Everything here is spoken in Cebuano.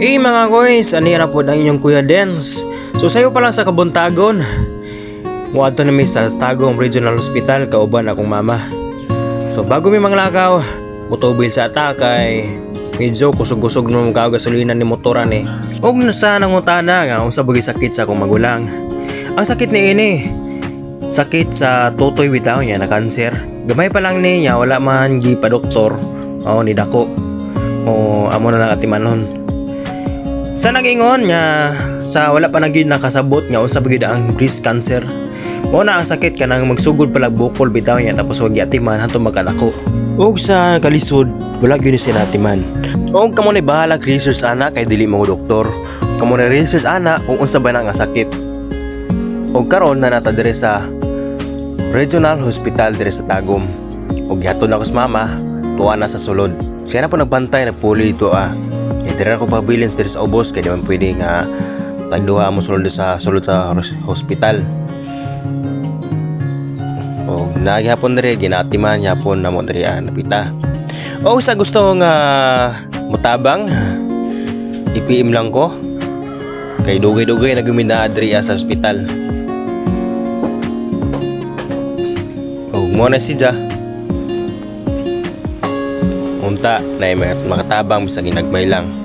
Eh mga koys, ano na po ang inyong Kuya Dance. So sayo pa lang sa kabuntagon. Muadto na mi sa Tagum Regional Hospital kauban akong mama. So bago mi manglakaw, motubil sa ata kay medyo kusog-kusog na mga gasolina ni motoran eh. Og nasa nangutana nga unsa bagay sakit sa akong magulang. Ang sakit ni ini, sakit sa tutoy bitaw niya na kanser. Gamay pa lang niya, wala man gi pa doktor. O ni dako. O amo na lang atimanon. Sa nag-ingon nga sa wala pa na gyud nakasabot nga unsa ba gyud ang breast cancer. Mao na ang sakit kanang magsugod pa lang bukol bitaw niya, tapos wag giatiman hantong magkadako. Og sa kalisod, wala gyud ni siya natiman. Og kamo ni bahala research ana kay dili mo doktor. Kamo na research ana kung unsa ba na nga sakit. Og karon na nata diri sa Regional Hospital diri sa Tagum. Og gihatod na ko sa mama, tuwa na sa sulod. Siya na po nagbantay, nagpuli ito ah. Kaya diri ako pabilin diri sa ubos kay di man pwede nga tagduha mo sulod sa hospital. Og nagyapon diri ginatiman yapon namo diri ah, napita. Og sa gusto nga mutabang, i-PM lang ko. Kay dugay-dugay na gumina diri ah, sa hospital. Og mo na siya. Unta na makatabang bisag ginagmay lang.